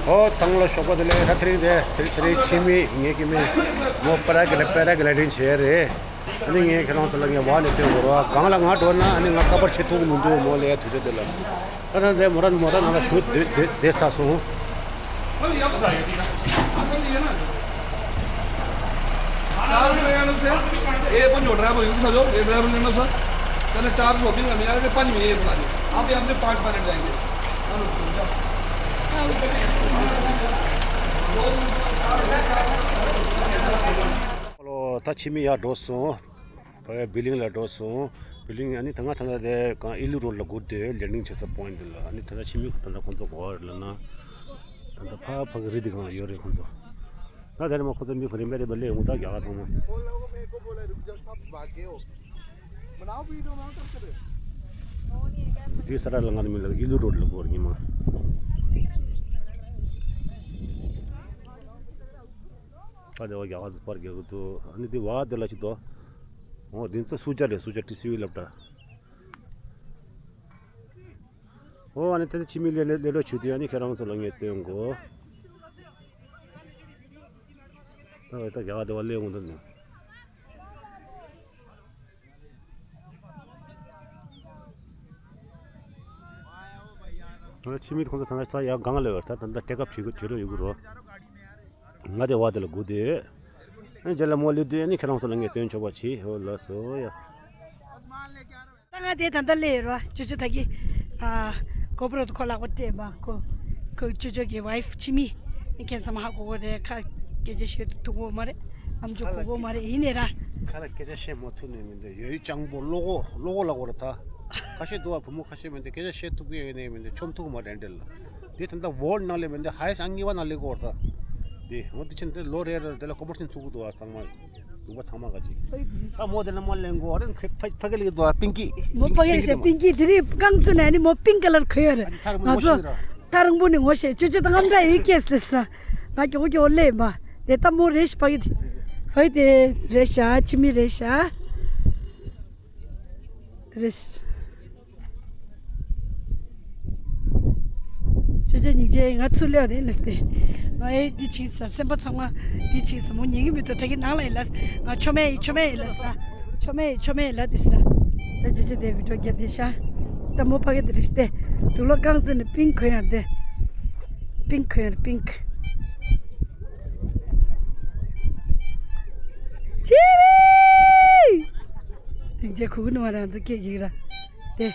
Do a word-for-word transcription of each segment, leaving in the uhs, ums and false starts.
ཨོ་ཚང་མ་ལ་ཞོགས་པ་བདེ་ལེགས། ད་དེ་རིང་དེ་དེ་དེ་རིང་ཕྱི་མི་ངེད་ཀྱི་མི་མོ་པ་ར་གི་ལ་པེ་ར་གི་ལ་དྲིན་ཆེ་རེད། ཨ་ནི་ངས་ཁྱེད་རང་ཚོ་ལ་ངས་བ་ནས་སྟོན་དགོས་རོགས། གང་ལ་ང་འགྲོ་ན་ཨ་ནི་ང་ཀ་པར་ཆེ་ཐུག་མི་འདུག་མོ་ལས་དུས་ཚོད་དེ་ལ། ད་ད་དེ་མོ་ར་མོ་ར་ནང་ལ་ཞུ་བསྡད་བསྡད་བསྡད་ཚར་སོང་། चार रुपए लेना सर, ये अपन जो ड्राइवर यूं समझो, ये ड्राइवर लेना सर। चले चार सौ बिल में यार पानी में ये बता दे। आप यहाँ पे पाँच मिनट जाएंगे। ད་ཕྱི་མི་ཡར་འགྲོ་སོང་། ཕ་གི་བི་ལིང་ལ་འགྲོ་སོང་། བི་ལིང་ཨ་ནི་ད་ང་ད་ལྟ་དེ་གང་ཨི་ལུ་རོ་ཌི་ལ་སྒུག་དེ་ལེན་ཌིང་བྱེད་ས་པོ་ཡིན་འདི་ལ། ཨ་ནི་ད་ལྟ་ཕྱི་མི་ད་ལྟ་ཁོང་ཚོ་ག་པར་ལ་ན། ད་ལྟ་ཕ་ཕ་གི་རི་དེ་གང་ལ་ཡོད་རེད་ཁོང་ཚོ། ད་དེ་ནས་མ་ཁོ་ཚོ་མི་བ་རིམ་པ་རིམ་པ་སླེབས་ཡོང་། ད་རྒྱ་གར་ཚང་མ། འདི་ས་ར་ལ་ང་ནི་མི་ལ་ཨི་ལུ་རོ་ཌི་ལ་སྒུག་ཉི་མ། ད་དེ་བ་རྒྱ་གར་ཚོ་པར་རྒྱག་གི་འདུག་ཨ་ནི་དེ་བ་དེ་ལ་ཅི་དོ། འོ་དེ་ཚོ་སུ་ཇཱ་རེད། སུ་ཇཱ་ཊི་སི་ཝི་སློབ་གྲྭ། ཨོ་ཨ་ནི་དེ་ནི་ཕྱི་མི་ལས་ལས་ལས་ལོ་ཆུ་དུས་ཨ་ནི་ཁྱེད་རང་ཚོ་ལ་ངས་སྟོན་དགོས། ད་ད་རྒྱ་གར་དེ་བ་ལས་འོང་དུ་ནི། ཨ་ཕྱི་མི་ཁོང་ཚོ་ད་ལྟ་ས་ཡ་གང་ལས་བར་ད་ད་ལྟ་ཊེག་ཨོཕ་བྱེད་གི་བྱེད་རོགས་ཡོད་གི་རོ། ང་དེ་བ་དེ་ལ་སྒུག་དེ། ཨ་ནི་རྗེས་ལ་མོ་སླེབས་དུས་ཨ་ནི་ཁྱེད་རང་ཚོ་ལ་ངས་སྟོན་ཆོག་པ་བྱེད། ཨོ་ལགས་སོ་ཡ། ད་ང་དེ་ད་ལྟ་སླེབས་རོ། ཅོ་ཅོ་ད་གི་ཨ་གོ་པྲོ་དུ་ཁོ་ལག་པ་སྤྲད་པ་ཁོ། ཁོ་ཅོ་ཅོ་གི་ཝའི་ཕི་ཕྱི་མི། ཁྱེད་ཚང་མ་ཧ་གོ་གོ་རེད། ཁ་སྐད་ཆ་བཤད་ཐུབ་གོ་མ་རེད། ཨམ་ཅོག་གོ་གོ་མ་རེད། ཡིན་ནའི་ར། ཁ་ལ་སྐད་ཆ་བཤད་མ་ཐུབ་ནས་མི་འདུག་ཡོད་སྤྱང་པོ་བློ་ཁོག་བློ་ཁོག་ལ་གོ་ར་ད། ཁ་ཤས་འདུག་བ་བུ་མོ་ཁ་ཤས་མི་འདུག་སྐད་ཆ་བཤད་ཐུབ་ཀྱི་ཡོད་ནའི་མི་འདུག་ཆོམ་ཐུག་མ་རེད་འདྲ་ལ། འདི་ད་ལྟ་ཝོལ་ནང་ལས་མི་འདུག་ཧའེ་སི་ཨང་གཉིས་པ་ནང་སླེབས་གོ་ར་ད། འདི་འོ་འདི་ཕྱིན་འདི་ལོ་རེ་རེ་འདི་ལ་ཀོ་པོར་ཤིན་ཚུགས་གི་འདུག་བ་ཚང་མ། ལུང་པ་ཚང་མ་ག་ཅིག་ད་མོ་དེ་ན་མོ་ལེན་གོ་རེ་ཕ་ཕ་གི་ལི་དོ་པིང་ཀི། མོ་ཕ་གི་ཤེ་པིང་ཀི་དེ་རིང་རྐང་ཚུགས་ནས་ནི་མོ་པིང་ཀ་ལར་ཁོ་ཡོད་རེད། ང་ཚོ་ཐ་རང་པོ་ནི་ངོ་ཤེས་ཅོ་ཅོ་དང་ངམ་འདྲ་ཡོད་ཀྱེ་སི་ལེ་སི་ར། ང་ཀྱོག་ཀྱོག་ལེ་མ་དེ་ད་མོ་རེ་ཤི་ཕ་གི་དེ་ཕ་གི་དེ་རེ་ཤ་ཕྱི་མི་རེ་ཤ་རེ་ཤ། ཅོ་ཅོ་སྙིང་རྗེ། ང་ཚུར་སླེབས་དེ་ལས་ཏེ། ང་ཨེ་འདི་ཕྱིན་ས་སེམས་པ་ཚང་མ་འདི་ཕྱིན་ས་མོ་ཉན་གི་མི་འདུག་ད་གི་ནང་ལ་ཡིན་ལ། ང་ཆོ་མེད་ཡིན་ཆོ་མེད་ཡིན་ལ་ས། ཆོ་མེད་ཡིན་ཆོ་མེད་ཡིན་ལ་དེ་ས། ད་ཅོ་ཅོ་དེ་བི་ཌིའོ་རྒྱབ་དེ་ཤ། ད་མོ་ཕ་གི་དེ་རེ་ཤི་ཏེ། དུག་ལོག་རྐང་ཚུགས་ནི་པིང་ཁོན་ཡང་དེ། པིང་ཁོན་ཡང་པིང་། ཆི་བི། སྙིང་རྗེ་ཁུ་གུ་ནི་མ་རང་ཚོ་སྐད་གི་ར། དེ།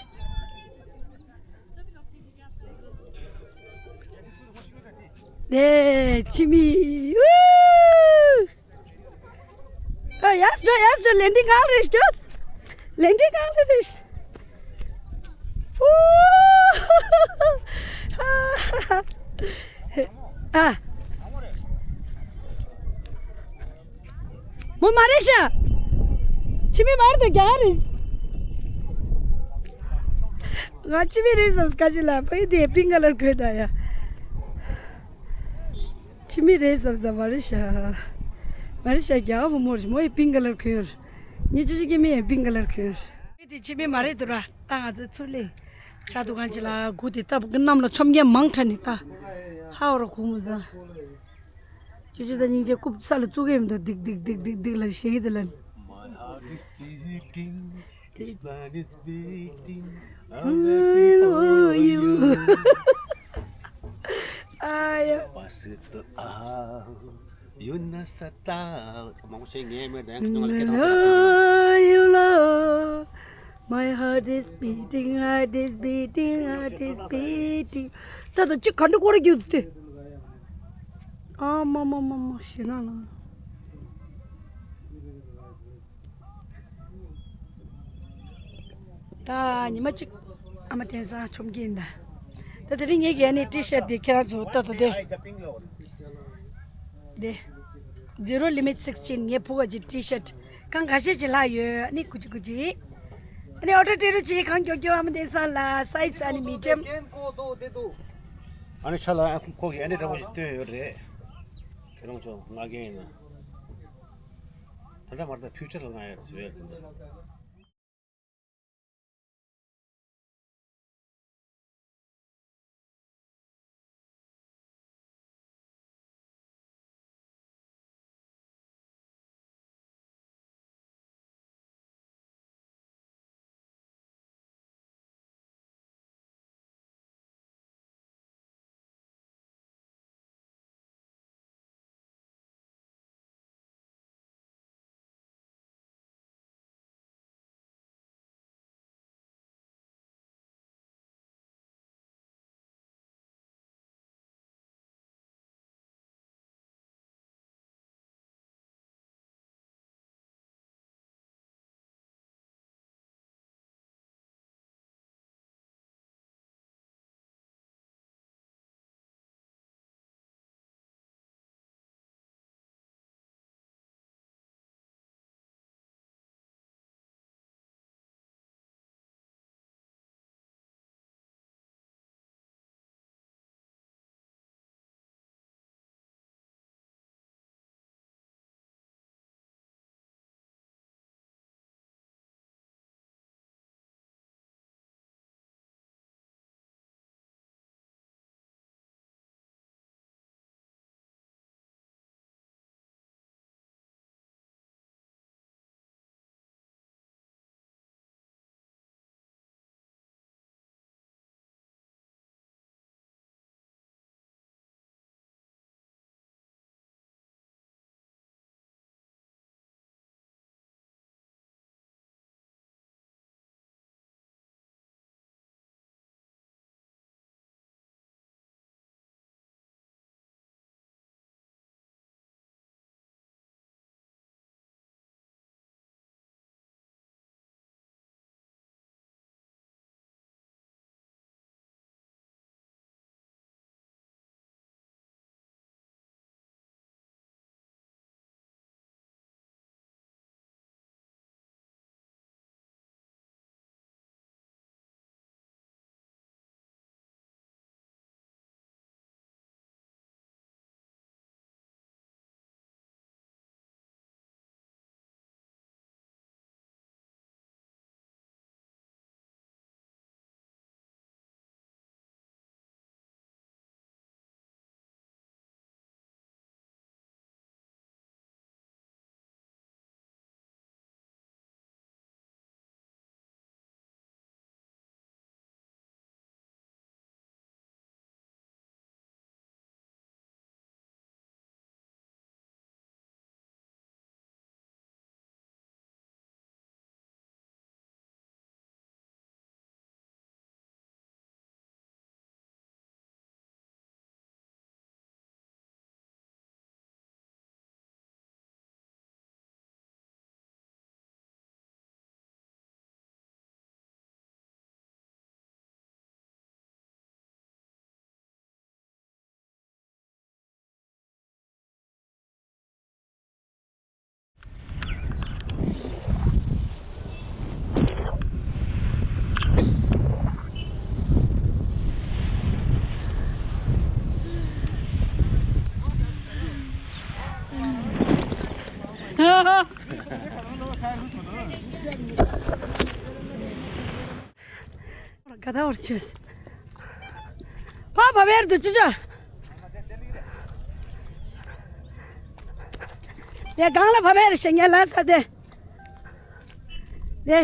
ནས་ཕྱི་མི། ཨུ། ཨ་ཡ་སོ་ཡ་སོ་ལེན་ཌིང་གང་རེད་ཤོས། ལེན་ཌིང་གང་རེད་ཤ། ཨུ། ཨ། མོ་མ་རེད་ཤག་ཕྱི་མི་མ་རེད་དོ་རྒྱ་གར་རེད། ང་ཕྱི་མི་རེད་བསམ་ཁ་ཤས་ལ་ཕ་ཡི་དེ་པིང་ཀ་ལར་གོས་ད་ཡ། ཕྱི་མི་རེད་བསམ་ས་མ་རེད་ཤག་མ་རེད་ཤག་རྒྱ་གར་བུ་མོ་རེད། མོ་ཡི་པིང་ཀ་ལར་གོས་ཡོད། ངས་ཅི་ཅི་སྐྱེ་མི་ཡི་པིང་ཀ་ལར་གོས་ཡོད། ཕ་ཡི་དེ་ཕྱི་མི་མ་རེད་དོ་ར། ད་ང་ཚོའི་ཚུར་ལས་ཆ་འདུག་གང་ཅི་ལ་སྒུག་དེ་ལྟ་བུ་གི་གནམ་ལ་ཆོམ་རྐྱེན་མང་དྲགས་ནི་ད་ཧ་འོ་ར་གོ་མོ་ཟ། ཅོ་ཅོ་དང་སྙིང་རྗེ་རྐུབ་ས་ལ་བཙུགས་ཀྱི་མི་འདུག་ཌིག་ཌིག་ཌིག་ཌིག་ཌིག་ལ་ཞེད་དེ་ལ། My heart is beating, this man is beating, I'm waiting for you. ཨ་ཡ། པ་སི་ཏོ་ཨ། ཡུ་ན་ས་ཏ། མང་པོ་བཤད་ངེས་མེད་དང་ཁྱོད་ལ་སྐད་བཏང་ས་རེད། My heart is beating, heart is beating, heart is beating. ད་ད་ཅི་ག་འདྲ་སྐོར་རྒྱུག་དུ་དེ། ཨ་མ་མ་མ་མ་ཞེ་ན་ལ། ད་ཉི་མ་གཅིག་ཨ་མ་དེང་སང་ཆོམ་གྱིན་ད། ད་དེ་རིང་ངེད་ཀྱི་ཨ་ནི་ཊི་ཤར་ཊི་དེ་ཁྱེད་རང་ཚོ་ལྟ་ད་དེ། དེ། Zero Limit Sixteen ངའི་ཕུ་ག་ཅིག་ཊི་ཤར་ཊི་གང་ག་ཤས་ཅིག་ལྷག་ཡོད་ཨ་ནི་ཀུ་ཅི་ཀུ་ཅི། ཨ་ནི་ཨོ་ཏྲ་ཏྲི་རུ་ཅི་གང་མགྱོགས་མགྱོགས་ཨ་མ་དེང་སང་ལ་སའི་ཛི་ཨ་ནི་མི་ཌི་ཡམ། ཨ་ནི་ཆ་ལ་ཁོ་གི་ཨ་ནི་འདྲ་པོ་ཞིག་སྟོན་ཡོད་རེད། ཁྱེད་རང་ཚོ་ང་རྒན་ཡིན་ན། ད་ལྟ་མ་རེད་ད་ཕིའུ་ཅར་ལ་ང་ཡར་བཟོས་ཡོད་རེད་ད། ག་ད་བར་ཆོས། ཕ་བ་བེར་དུ་ཅི་ཅོ། དེ་གང་ལ་བ་བེར་ཞེ་ངན་ལ་ས་དེ། དེ།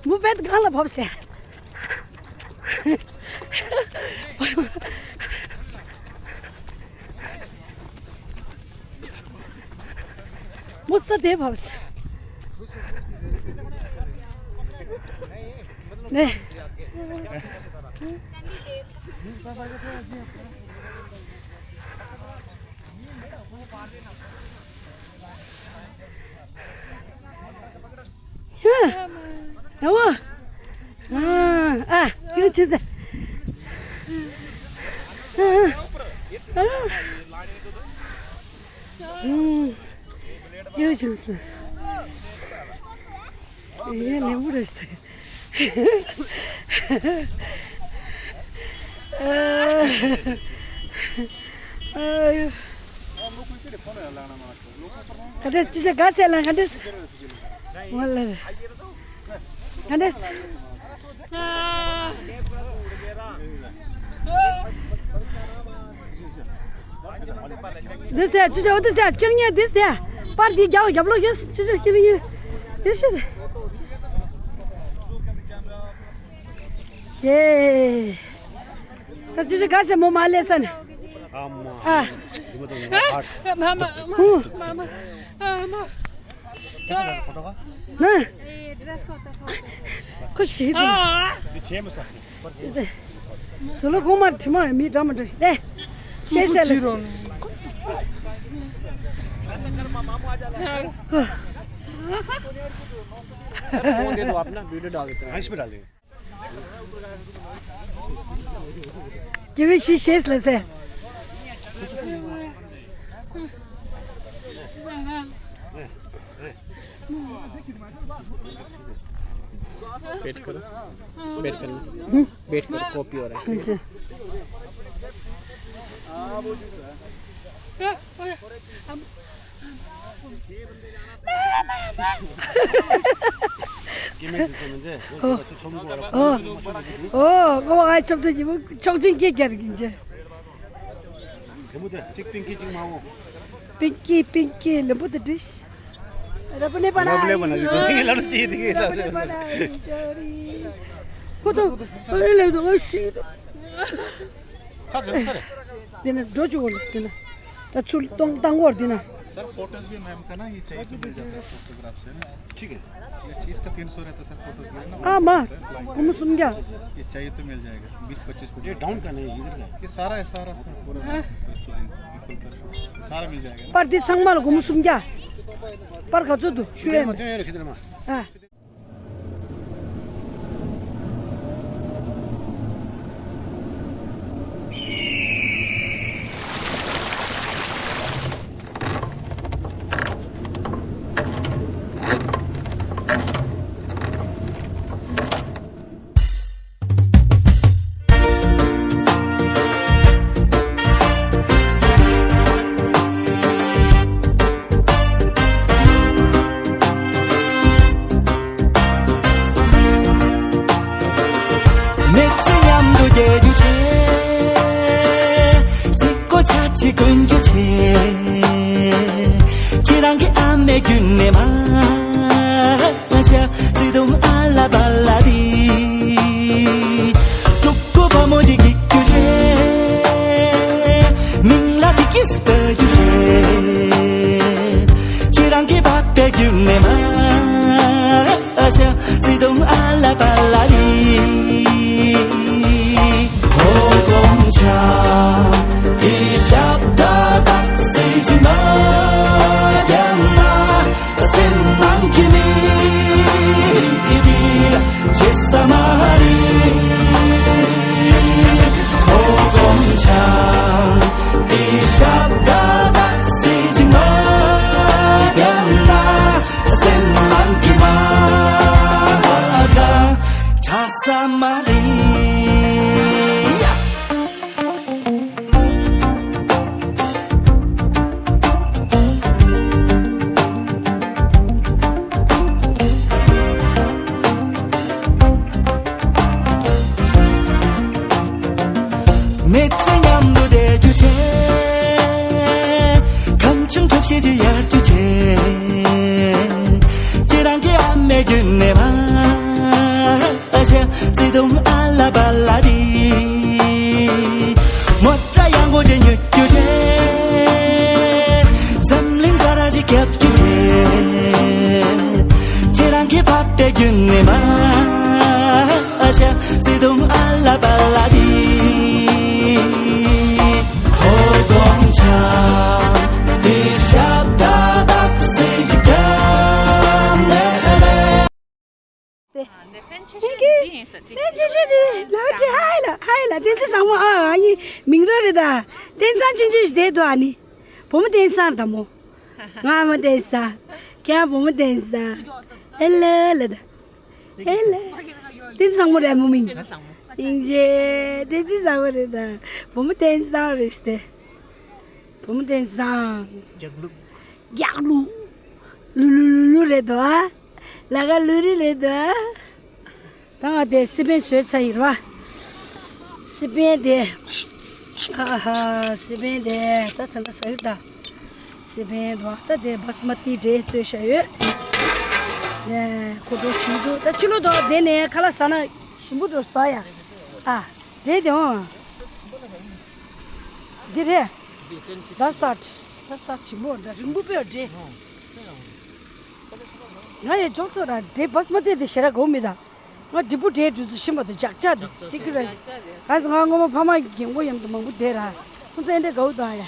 མུ་བེད་གང་ལ་བབས་སེ། མུ་ས་དེ་བབས་སེ། ནས། ཧ། ཨ་ཝ། ཨ། ཨ། ཡོད་ཆི་ཟེ། ཨ། ཨ། ཡོད་ཆི་ཟེ། ཡེ་ལེ་མུ་རེ་སྟེ། ག་འདྲས་ཅི་ཆ་ག་ཟེར་ལ་ག་འདྲས། ངོ་ལ་ག་འདྲས། འདི་ཟེར་ཅི་ཆ་འོ་འདི་ཟེར་ཁྱེར་ངེས་འདི་ཟེར་པར་འདི་རྒྱབ་རྒྱབ་ལོག་ཡོད་ཅི་ཆ་ཁྱེར་ངེས་འདི་ཤི། ཡེ། ད་ཅི་ཆ་ག་ཟེར་མོ་མ་ལས་ས་ནས། ཨ་མ། ཨ། འདི་མ་གཏོགས་ངའི་ཧར། མ་མ་མ་མ་མ། ཨ་མ། ཁོ་ཤི་དུ། དུ་ལོ་གོང་མར་དྲི་མ་མི་འདྲ་མ་འདྲ་ལས། ཤེས་ཟེར་ལ། फोन दे दो आप ना, वीडियो डाल देते हैं। हाँ, इस पे डाल देंगे। ཀྱི་བི་ཤི་ཤེས་ལ་ཟེར། वेट करो, वेट करना। हम्म। वेट करो, कॉपी हो रहा है। अच्छा। ཨོ། ཨོ། ཨོ། ཨོ། ཨ་ཆོབ་ཏུ་ཡིན་ཆོག་ཅིང་སྐད་རྒྱག་གིན་ཅེ། དེ་མོ་དེ་གཅིག་པིང་ཀི་གཅིག་མ་འོ། པིང་ཀི་པིང་ཀི་ལེམ་བུ་དེ་འདྲི། ར་པ་ནེ་པ་ན། ར་པ་ནེ་པ་ན་ཡི་ཅོ་རི། ར་པ་ནེ་པ་ན་ཡི་ཅོ་རི། ཁོ་ཏོ་ཨེ་ལེ་ཏོ་ཨེ་ཤི། ཚ་ཟེར་ཚ་རེད། དེ་ན་འགྲོ་བཅུག་གོ་ལེ་དེ་ན། ད་ཚུར་གཏོང་བཏང་གོ་དེ་ན། सर फोटोज भी मैम का ना ये चाहिए तो मिल जाता है फोटोग्राफ से ना। ठीक है। ये इसका तीन सौ रहता है सर फोटोज भी है ना। ཨ་མ། སྒོར་མོ་སུམ་བརྒྱ། ये चाहिए तो मिल जाएगा। बीस पच्चीस फोटो। ये डाउन का नहीं, इधर का है। ये सारा है, सारा सर पूरा। फ्लाइंग बिल्कुल कर। सारा मिल जाएगा ना। པར་འདི་ཚང་མ་ལ་སྒོར་མོ་སུམ་བརྒྱ། པར་ག་ཚོད་འདུག་ཞུ་ཡས་མེད། ཨ། མི་ཚེ་མཉམ་དུ་སྐྱེལ་རྒྱུ་བྱས། རྩིས་སྒོ་ཆ་ཆེ་གོན་རྒྱུ་བྱས། ཁྱེད་རང་གི་ཨ་མའི་རྒྱུད་ནས་མ། ཨ་ཤ་བརྩེ་དུང་ཨ་ལ་པ་ལ་དི། ཕྲུ་གུ་བུ་མོ་ཅིག་སྐྱེ་རྒྱུ་བྱས། མིང་ལ་དི་ཀི་སི་ལྟ་རྒྱུ་བྱས། ཁྱེད་རང་གི་པ་ཕའི་རྒྱུད་ནས་མ། ཨ་ཤ་བརྩེ་དུང་ཨ་ལ་པ་ལ་དི། ཧོ་དགོང་ཆ་དི་ཞབས་ད་དག་སེ་ཇི་མ་རྒྱ་མ། སེམས་ནང་གི་མི་དེ་ཇེ་ས་ ཅི་ཡར་རྒྱུ་ཆེ། ཁྱེད་རང་གི་ཨ་མའི་རྒྱུད་ནས་མ་ཤ་བརྩེ་དུང་ཨ་ལ་པ་ལ་དི། མོ་ཊ་ཡང་གོ་ཅེ་ཉུ་རྒྱུ་ཆེ། འཛམ་གླིང་ག་ར་ཅི་རྒྱབ་རྒྱུ་ཆེ། ཁྱེད་རང་གི་ཕ་པའི་རྒྱུད་ནས་མ་ཤ་བརྩེ་དུང་ཨ་ལ་པ་ལ་དི། ཐོ་དོང་ཆ་དི་ཤབ་ད་དག་སེ་ཅི་གམ་ལེ་ལེ། དེ། འདི་ཕན་ཆེ་ཤོས་འདི་ཡིན་ས་འདི། ཕན་ཆེ་ཤོས་འདི་ལ་ཅི་ཧའི་ལ་ཧའི་ལ་བསྟན་འཛིན་བཟང་མོ་ཨ་ཨ་ནི་མིང་རོ་རེད་ད། བསྟན་བཟང་ཆུང་ཆུང་ཞིག་བསྡད་འདུག་ཨ་ནི། བུ་མོ་བསྟན་བཟང་རེད་ད་མོ། ང་མོ་བསྟན་བཟང་། ཁྱེད་བུ་མོ་བསྟན་བཟང་། ཨེ་ལེ་ལེ་ད། ཨེ་ལེ། བསྟན་བཟང་མོ་རེད་མོ་མིང་། སྙིང་རྗེ། བསྟན་འཛིན་བཟང་མོ་རེད་ད། བུ་མོ་བསྟན་བཟང་རེད་ཤི་སྟེ། བུ་མོ་བསྟན་བཟང་། རྒྱག་ལུགས། རྒྱག་ལུགས། ལུ་ལུ་ལུ་ལུ་རེད་དོ་ཨ། ལ་ག་ལུ་རི་རེད་དོ་ཨ། ད་ང་དེ་སི་པན་བཟོས་ཚར་ཡིན་ར། སི་པན་དེ། ཨ་ཧ་སི་པན་དེ་ད་ད་ད་ཟ་ཡོད་ད། སི་པན་དོ་ད་དེ་བྷ་སི་མ་ཏི་འདྲེ་བཙོས་བཞག་ཡོད། ཡ་ཁོ་འགྲོ་བཞིན་འདུག་ད་ཕྱི་ལོགས་དོ་དེ་ནས་ཁ་ལག་ཟ་ན་ཞིམ་པོ་འགྲོ་ཟ་ཡ། ཨ་འདྲེ་དེ་འོང་། འདི་རེད། ད་སར། ད་སར་ཞིམ་པོ་འདྲ་རིང་པོ་པོའི་འདྲེ། ང་ཡི་ཅོག་ཙེ་ར་འདྲེ་བྷ་སི་མ་ཏི་དེ་ཞེ་དྲག་གོ་མི་ད། ང་འབྲས་བུ་འབྲས་འབྲུ་ཚོ་ཤིན་པ་དང་ལྗགས་ལྕགས་དེ་སི་ཀི་རེད། ང་ང་སྔོན་མ་ཕ་མ་རྒན་གོག་མཉམ་དུ་མང་པོ་བསྡད་ར། ཁོང་ཚོ་ཨེ་འདྲ་དགའ་བོ་དང་ཡ།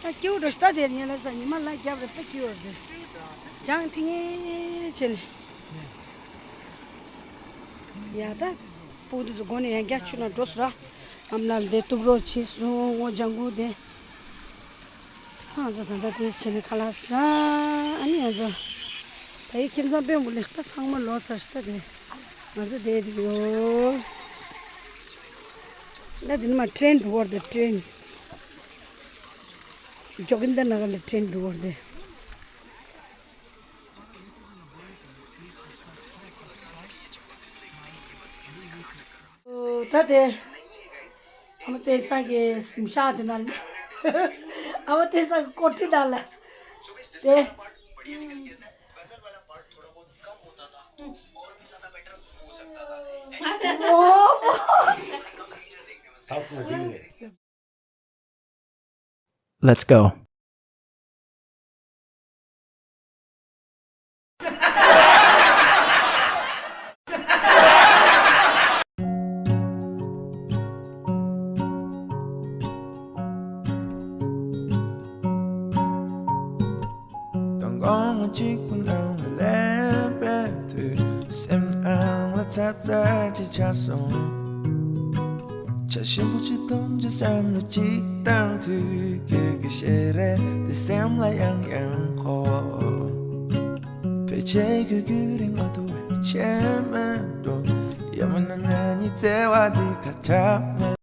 ད་སྐྱེ་བོ་འགྲོ་ཤི་ད་དེ་ཉལ་ལ་ས་ཉི་མ་ལ་རྒྱབ་རེ་ད་སྐྱེ་བོ་རེད། ཅང་ཐིང་ངེ་བྱས་ནས། ཡ་ད། སྤུ་གུ་དེ་ཚོ་སྒོ་ནས་ཡང་བསྐྱར་ཆུ་ནང་འགྲོ་སོང་ར། ཨ་མ་ལགས་འདི་གཏུབ་རོགས་བྱས་སོང་ངོ་ལྗང་གུ་དེ། ང་ཚོ་ད་ལྟ་དེ་བྱས་ནས་ཁ་ལག་ཟ། ཨ་ནི་ང་ཚོ་ད་ཡི་ཁྱིམ་ཚང་དཔོན་པོ་ལས་ད་ཚང་མ་ལོག་ཚར་ཤི་ད་དེ་ང་ཚོ་བསྡད་དེ་ཡོད། ད་དེ་ནི་མ་ཊེན་འགྲོ་བར་དེ་ཊེན། མགྱོགས་ཀྱི་འདི་ནང་ལ་ཊེན་འགྲོ་བར་དེ། ད་དེ། ཨ་མ་བསྟན་བཟང་གི་གཟིམ་ཤག་དེ་ན་ལ། ཨ་མ་བསྟན་བཟང་གི་ཀོ་ཊི་ན་ལ། དེ། Let's go. མདང་དགོང་གཅིག་པུ་ནང་ལ་སླེབས་པའི་དུས། སེམས་ནང་ལ་ཚབ་ཚབ་ཅིག་ཆགས་སོང་། ཆ་ཞིམ་པོ་ཅིག་འཐུང་རྒྱུ་བསམ་བློ་ཅིག་བཏང་དུས། ཁྱོད་ཀྱི་ཞལ་རས་འདི་སེམས་ལ་ཡང་ཡང་འཁོར། ཕལ་ཆེར་ཁྱོད་རྒྱུན་རིང་མ་ཐུབ་པའི་ཆད་མེད་འགྲོ། ཡང་མིན་ན་ང་གཉིས་བརྩེ་བ་འདི་ཁ་ཆག་མེད།